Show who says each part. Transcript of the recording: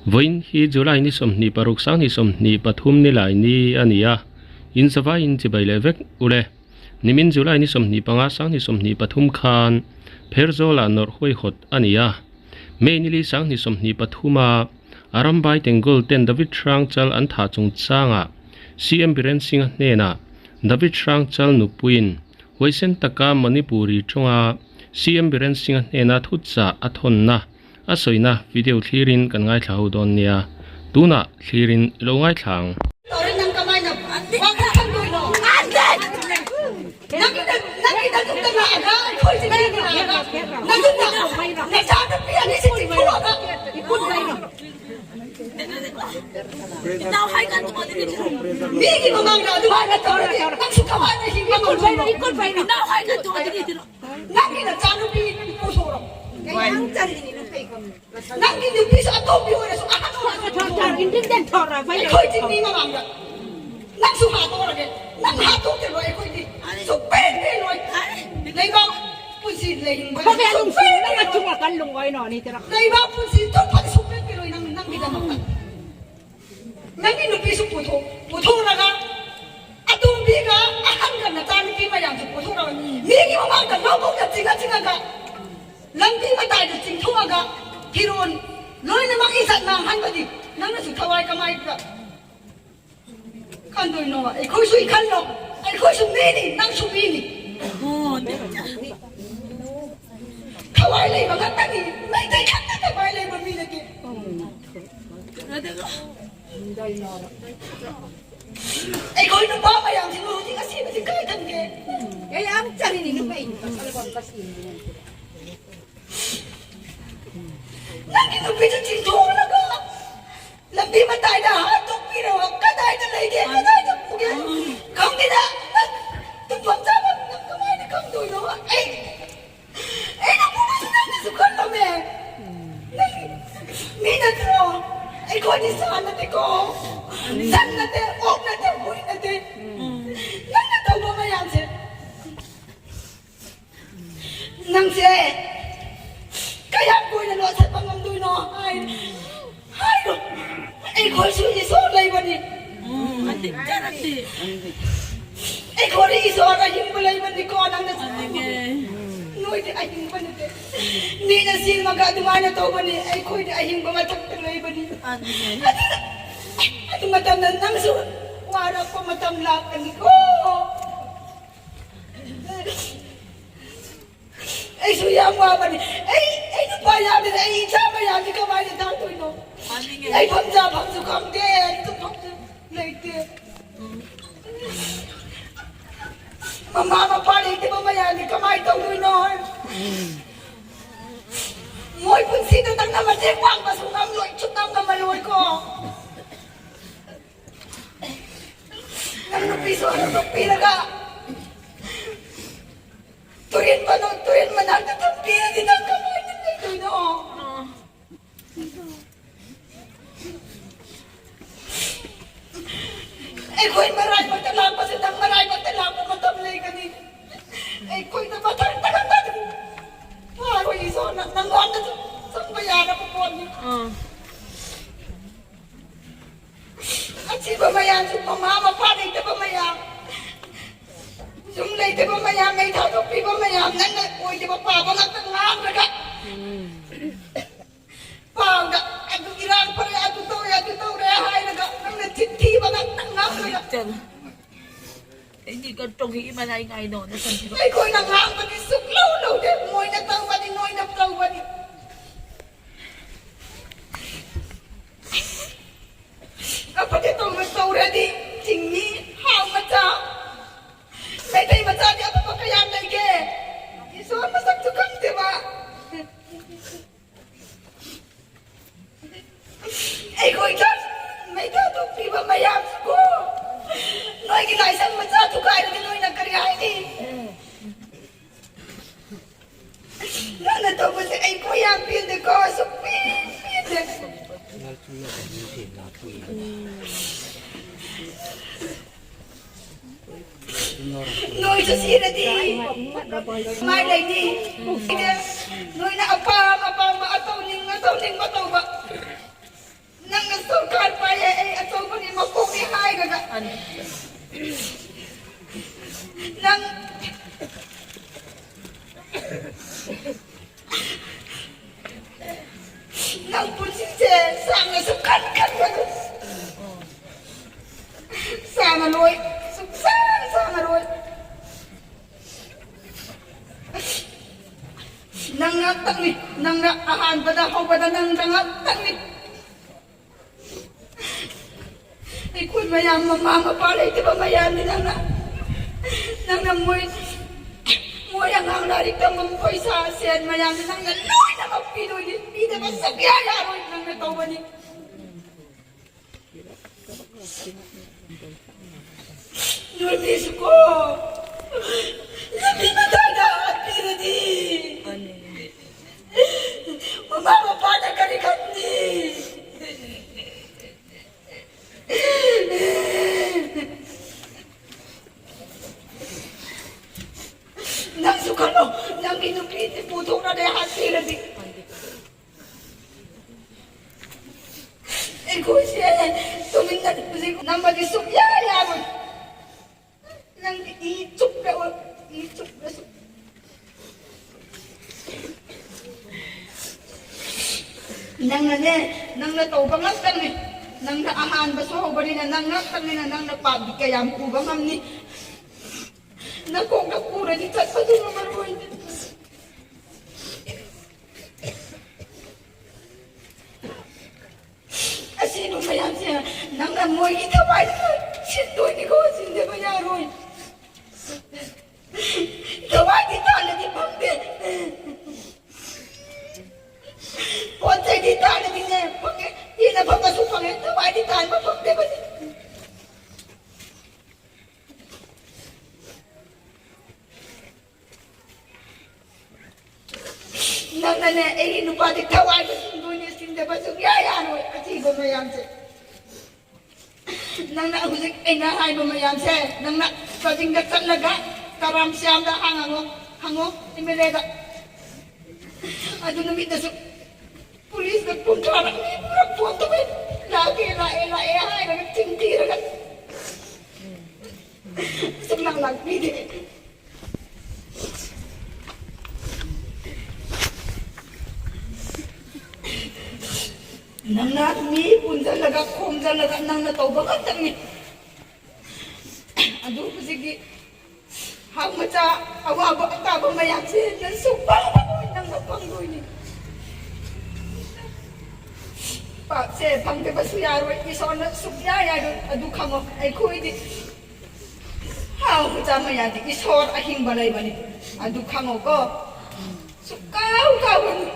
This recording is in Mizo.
Speaker 1: Vawiin hi July ni 26 sanghnih 23 ni lai ni a ni a, in zavaiin chibai leh vek ule. Nimin July ni 25 sanghnih 23 khan Pherzawlah nawrh huaihawt a ni a. May ni li sanghnih 23 a Arambai Tenggol ten David Hrangchal an thah chungchangah CM Biren Singh-a hnenah David Hrangchal nupuiin huaisen taka Manipuri tawnga CM Biren Singh-a hnena thuchah a thawnna a sawina video thlirin kan ngaithla ho dawn nia. Tunah thlirin i lo ngaithla ang.
Speaker 2: Nangki nupisu puthoraka atombika ahanga nachanupi mayamsu puthoraka migi mamangda lobukta chinga chingaga lambi mataida chingthongaga firon loinamak izat manghanbadi nangnasu thawai kamai khandoino ꯑꯩꯈꯣꯏꯁꯨ ꯏꯈꯜꯂꯣ ꯑꯩꯈꯣꯏꯁꯨ ꯃꯤꯅꯤ ꯅꯪꯁꯨ ꯃꯤꯅꯤ ꯊꯋꯥꯏ ꯂꯩꯕ ꯉꯥꯛꯇꯅꯤ ꯃꯩꯇꯩ ꯈꯛꯇ ꯊꯋꯥꯏ ꯂꯩꯕ ꯃꯤ ꯅꯠꯇꯦ ꯑꯩꯈꯣꯏ ꯅꯨꯄꯥ ꯃꯌꯥꯝꯁꯤꯕꯨ ꯍꯧꯖꯤꯛ ꯑꯁꯤꯕꯁꯤ ꯀꯥꯏ ꯊꯝꯒꯦ ꯅꯪꯒꯤ ꯅꯨꯄꯤꯁꯨ ꯆꯤꯡꯊꯣꯛꯂꯒ lambi mataida ꯍꯥꯠꯇꯣꯛꯄꯤꯔꯕ ꯀꯗꯥꯏꯗ ꯂꯩꯒꯦ ꯀꯗꯥꯏꯗ ꯄꯨꯒꯦ ꯈꯪꯗꯦꯗ ꯅꯪ ꯇꯨꯝꯐꯝ ꯆꯥꯐꯝ ꯅꯪ ꯀꯃꯥꯏꯅ ꯈꯪꯗꯣꯏꯅꯣ ꯑꯩ ꯑꯩꯅ ꯄꯨꯕꯁꯨ ꯅꯪꯅꯁꯨ ꯈꯜꯂꯝꯃꯦ ꯅꯪ ꯃꯤ ꯅꯠꯇ꯭ꯔꯣ ꯑꯩꯈꯣꯏꯗꯤ ꯁꯥ ꯅꯠꯇꯦꯀꯣ ꯁꯟ ꯅꯠꯇꯦ ꯑꯣꯛ ꯅꯠꯇꯦ ꯍꯨꯏ ꯅꯠꯇꯦ ꯅꯪꯅ ꯇꯧꯕ ꯃꯌꯥꯝꯁꯦ ꯅꯪꯁꯦ ꯀꯌꯥꯝ ꯀꯨꯏꯅ ꯂꯣꯠꯁꯤꯟꯕ ꯉꯝꯗꯣꯏꯅꯣ ꯍꯥꯏ ꯍꯥꯏꯔꯣ ꯑꯩꯈꯣꯏꯁꯨ ꯏꯁꯣꯔ ꯂꯩꯕꯅꯤ ꯑꯩꯈꯣꯏ ꯏꯁꯣꯔ ꯑꯍꯤꯡꯕ ꯂꯩꯕꯅꯤꯀꯣ ꯅꯪꯅ ꯅꯣꯏꯗꯤ ꯑꯍꯤꯡꯕ ꯅꯠꯇꯦ ꯃꯤꯅ ꯁꯦꯝꯃꯒ ꯑꯗꯨꯃꯥꯏꯅ ꯇꯧꯕꯅꯤ ꯑꯩꯈꯣꯏꯗꯤ ꯑꯍꯤꯡꯕ ꯃꯊꯛꯇ ꯂꯩꯕꯅꯤ ꯑꯗꯨꯅ ꯑꯗꯨ ꯃꯇꯝꯗ ꯅꯪꯁꯨ ꯋꯥꯔꯛꯄ ꯃꯇꯝ ꯂꯥꯛꯀꯅꯤꯀꯣ ꯑꯩꯁꯨ ꯌꯥꯝ ꯋꯥꯕꯅꯤ ꯑꯩ ꯑꯩ ꯅꯨꯄꯥ ꯌꯥꯗꯅ ꯑꯩ ꯏꯆꯥ ꯃꯌꯥꯝꯁꯤ ꯀꯃꯥꯏꯅ ꯇꯥꯛꯇꯣꯏꯅꯣ ꯂꯩꯐꯝ ꯆꯥꯐꯝꯁꯨ ꯈꯪꯗꯦ ꯇꯨꯝꯐꯝꯁꯨ ꯂꯩꯇꯦ ꯃꯃꯥ ꯃꯄꯥ ꯂꯩꯇꯕ ꯃꯌꯥꯝꯁꯤ ꯀꯃꯥꯏꯅ ꯇꯧꯗꯣꯏꯅꯣ ꯃꯣꯏ ꯄꯨꯟꯁꯤꯗ ꯅꯪꯅ ꯃꯇꯦꯡ ꯄꯥꯡꯕꯁꯨ ꯉꯝꯂꯣꯏ ꯁꯨꯡꯉꯝ ꯉꯝꯃꯔꯣꯏꯀꯣ ꯅꯪ ꯅꯨꯄꯤꯁꯨ ꯍꯟꯗꯣꯛꯄꯤꯔꯒ ꯇꯨꯔꯦꯟ ꯃꯅꯨꯡ ꯇꯨꯔꯦꯟ ꯃꯅꯥꯛꯇ ꯊꯝꯕꯤꯔꯗꯤ ꯅꯪ ꯀꯃꯥꯏꯅ ꯂꯩꯗꯣꯏꯅꯣ ꯑꯩꯈꯣꯏ ꯃꯔꯥꯏꯕꯛꯇ ꯂꯥꯛꯄꯁꯦ ꯅꯪ ꯃꯔꯥꯏꯕꯛꯇ ꯂꯥꯛꯄ ꯃꯇꯝ ꯂꯩꯒꯅꯤ ꯑꯩꯈꯣꯏꯅ ꯃꯊꯪ ꯐꯥꯔꯣꯏ ꯏꯁꯣꯔꯅ ꯅꯪꯉꯣꯟꯗꯁꯨ ꯆꯪꯕ ꯌꯥꯔꯕ ꯄꯣꯠꯅꯤ ꯑꯁꯤꯕ ꯃꯌꯥꯝꯁꯨ ꯃꯃꯥ ꯃꯄꯥ ꯂꯩꯇꯕ ꯃꯌꯥꯝ ꯌꯨꯝ ꯂꯩꯇꯕ ꯃꯌꯥꯝ ꯃꯩ ꯊꯥꯗꯣꯛꯄꯤꯕ ꯃꯌꯥꯝ ꯅꯪꯅ ꯑꯣꯏꯗꯕ ꯄꯥꯕ ꯉꯥꯛꯇ ꯉꯥꯡꯂꯒ ꯄꯥꯎꯗ ꯑꯗꯨ ꯏꯔꯥꯡ ꯐꯔꯦ ꯑꯗꯨ ꯇꯧꯔꯦ ꯑꯗꯨ ꯇꯧꯔꯦ ꯍꯥꯏꯔꯒ ꯅꯪꯅ ꯆꯤꯟꯊꯤꯕ ꯉꯥꯛꯇ ꯉꯥꯡꯂꯒ ꯑꯩꯈꯣꯏꯅ ꯉꯥꯡꯕꯗꯤ ꯁꯨꯛꯂꯧ ꯂꯧꯗꯦ ꯃꯣꯏꯅ ꯇꯧꯕꯅꯤ ꯅꯣꯏꯅ ꯇꯧꯕꯅꯤ ꯑꯐꯠꯇ ꯇꯧꯕ ꯇꯧꯔꯗꯤ ꯆꯤꯡꯃꯤ ꯍꯥꯎ ꯃꯆꯥ ꯃꯩꯇꯩ ꯃꯆꯥꯗꯤ ꯑꯐꯕ ꯀꯌꯥꯝ ꯂꯩꯒꯦ ꯏꯁꯣꯔ ꯃꯁꯛꯁꯨ ꯈꯪꯗꯦꯕ ꯑꯩꯈꯣꯏ ꯃꯩ ꯊꯥꯗꯣꯛꯄꯤꯕ ꯃꯌꯥꯝꯁꯨꯀꯣ ꯅꯣꯏꯒꯤ ꯂꯥꯏꯁꯪ ꯃꯆꯥ ꯊꯨꯒꯥꯏꯔꯗꯤ ꯅꯣꯏꯅ ꯀꯔꯤ ꯍꯥꯏꯅꯤ ꯅꯪꯅ ꯇꯧꯕꯁꯦ ꯑꯩ ꯀꯣ ꯌꯥꯝ ꯄꯦꯟꯗꯦꯀꯣ ꯁꯨꯛꯄꯦꯟ ꯄꯦꯟꯗꯦ ꯅꯣꯏꯁꯨ ꯁꯤꯔꯗꯤ ꯀꯃꯥꯏ ꯂꯩꯅꯤ ꯅꯣꯏꯅ ꯑꯄꯥꯝ ꯑꯄꯥꯝꯕ ꯑꯇꯧꯅꯤꯡ ꯑꯇꯧꯅꯤꯡꯕ ꯇꯧꯕ ꯅꯪꯅ ꯁꯔꯀꯥꯔ ꯄꯥꯏꯌꯦ ꯑꯩ ꯑꯆꯧꯕꯒꯤ ꯃꯀꯣꯛꯅꯤ ꯍꯥꯏꯔꯒ ꯅꯪ ꯅꯪ ꯄꯨꯟꯁꯤꯁꯦ ꯁꯥꯡꯅꯁꯨ ꯈꯟ ꯈꯟꯕꯗꯨ ꯁꯥꯡꯉꯔꯣꯏ ꯁꯨꯡꯁꯥꯡ ꯁꯥꯡꯉꯔꯣꯏ ꯅꯪ ꯉꯥꯛꯇꯪꯅꯤ ꯅꯪꯅ ꯑꯍꯥꯟꯕꯗ ꯍꯧꯕꯗ ꯅꯪꯅ ꯉꯥꯛꯇꯪꯅꯤ ꯑꯩꯈꯣꯏ ꯃꯌꯥꯝ ꯃꯃꯥ ꯃꯄꯥ ꯂꯩꯇꯕ ꯃꯌꯥꯝꯅꯤ ꯅꯪꯅ ꯅꯪꯅ ꯃꯣꯏ ꯃꯣꯏ ꯑꯉꯥꯡ ꯂꯥꯏꯔꯤꯛ ꯇꯝꯐꯝ ꯄꯩꯁꯥ ꯁꯦꯟ ꯃꯌꯥꯝꯁꯦ ꯅꯪꯅ ꯂꯣꯏꯅꯃꯛ ꯄꯤꯗꯣꯏꯅꯤ ꯄꯤꯗꯕ ꯁꯨꯛꯌꯥ ꯌꯥꯔꯣꯏ ꯅꯪꯅ ꯇꯧꯕꯅꯤ ꯅꯣꯏ ꯃꯤꯁꯨꯀꯣ ꯂꯝꯕꯤ ꯃꯇꯥꯏꯗ ꯍꯥꯠꯄꯤꯔꯗꯤ ꯃꯃꯥ ꯃꯄꯥꯅ ꯀꯔꯤ ꯈꯟꯅꯤ ꯅꯪꯁꯨ ꯈꯜꯂꯣ ꯅꯪꯒꯤ ꯅꯨꯄꯤꯗꯤ ꯄꯨꯊꯣꯛꯅꯔꯦ ꯍꯥꯠꯄꯤꯔꯗꯤ ꯑꯩꯈꯣꯏꯁꯦ ꯇꯨꯃꯤꯟꯅ ꯍꯧꯖꯤꯛ ꯅꯝꯕꯗꯤ ꯁꯨꯛꯌꯥ ꯌꯥꯔꯣꯏ ꯅꯪꯗꯤ ꯏ ꯆꯨꯞꯂꯕ ꯏ ꯆꯨꯞꯂꯁꯨ ꯅꯪꯅꯅꯦ ꯅꯪꯅ ꯇꯧꯕ ꯉꯥꯛꯇꯪꯅꯤ ꯅꯪꯅ ꯑꯍꯥꯟꯕꯁꯨ ꯍꯧꯕꯅꯤꯅ ꯅꯪ ꯉꯥꯛꯇꯪꯅꯤꯅ ꯅꯪꯅ ꯄꯥꯞꯗꯤ ꯀꯌꯥꯝ ꯄꯨꯕ ꯉꯝꯅꯤ ꯅꯀꯣꯛꯅ ꯄꯨꯔꯗꯤ ꯆꯠꯄꯁꯨ ꯉꯝꯃꯔꯣꯏ ꯑꯁꯤꯕ ꯃꯌꯥꯝꯁꯦ ꯅꯪꯅ ꯃꯣꯏꯒꯤ ꯊꯋꯥꯏꯗ ꯁꯤꯟꯗꯣꯏꯅꯤꯀꯣ ꯁꯤꯟꯗꯕ ꯌꯥꯔꯣꯏ ꯊꯋꯥꯏꯗꯤ ꯇꯥꯜꯂꯗꯤ ꯐꯪꯗꯦ ꯄꯣꯠ ꯆꯩꯗꯤ ꯇꯥꯜꯂꯗꯤꯅꯦ ꯐꯪꯉꯦ ꯍꯦꯟꯅ ꯐꯪꯉꯁꯨ ꯐꯪꯉꯦ ꯊꯋꯥꯏꯗꯤ ꯇꯥꯟꯕ ꯐꯪꯗꯦꯕꯅꯤ ꯅꯪꯅꯅꯦ ꯑꯩꯒꯤ ꯅꯨꯄꯥꯗꯤ ꯊꯋꯥꯏꯗ ꯁꯤꯡꯗꯣꯏꯅꯦ ꯁꯤꯡꯗꯕ ꯁꯨꯡꯌꯥ ꯌꯥꯔꯣꯏ ꯑꯊꯤꯕ ꯃꯌꯥꯝꯁꯦ ꯅꯪꯅ ꯍꯧꯖꯤꯛ ꯑꯩꯅ ꯍꯥꯏꯕ ꯃꯌꯥꯝꯁꯦ ꯅꯪꯅ ꯀꯥꯖꯤꯡꯗ ꯆꯠꯂꯒ ꯀꯔꯥꯝ ꯁ꯭ꯌꯥꯝꯗ ꯍꯪꯉꯣ ꯍꯪꯉꯣ ꯑꯦꯝ ꯑꯦꯜ ꯑꯦꯗ ꯑꯗꯨ ꯅꯨꯃꯤꯠꯇꯁꯨ ꯄꯨꯂꯤꯁꯅ ꯀꯨꯟꯊ꯭ꯔꯥꯔꯛ ꯅꯤꯐꯨꯔꯛ ꯐꯣꯟ ꯇꯧꯋꯦ ꯂꯥꯛꯑꯦ ꯂꯥꯛꯑꯦ ꯂꯥꯛꯑꯦ ꯍꯥꯏꯔꯒ ꯆꯤꯟ ꯊꯤꯔꯒ ꯁꯨꯡꯂꯥꯛ ꯂꯥꯛꯄꯤꯗꯦ ꯅꯪꯅ ꯃꯤ ꯄꯨꯟꯁꯤꯜꯂꯒ ꯈꯣꯝꯖꯤꯜꯂꯒ ꯅꯪꯅ ꯇꯧꯕ ꯉꯥꯛꯇꯪꯅꯤ ꯑꯗꯨ ꯍꯧꯖꯤꯛꯀꯤ ꯍꯥꯛ ꯃꯆꯥ ꯑꯋꯥꯕ ꯑꯇꯥꯕ ꯃꯌꯥꯝꯁꯦ ꯅꯪ ꯁꯨꯡꯐꯪ ꯐꯪꯉꯣꯏ ꯅꯪꯅ ꯐꯪꯗꯣꯏꯅꯤ ꯄꯥꯞꯁꯦ ꯐꯪꯗꯕꯁꯨ ꯌꯥꯔꯣꯏ ꯏꯁꯣꯔꯅ ꯁꯨꯡꯌꯥ ꯌꯥꯔꯣꯏ ꯑꯗꯨ ꯈꯪꯉꯣ ꯑꯩꯈꯣꯏꯗꯤ ꯍꯥꯎ ꯃꯆꯥ ꯃꯌꯥꯝꯗꯤ ꯏꯁꯣꯔ ꯑꯍꯤꯡꯕ ꯂꯩꯕꯅꯤ ꯑꯗꯨ ꯈꯪꯉꯣꯀꯣ ꯁꯨꯡꯀꯥꯎ ꯀꯥꯎꯒꯅꯨ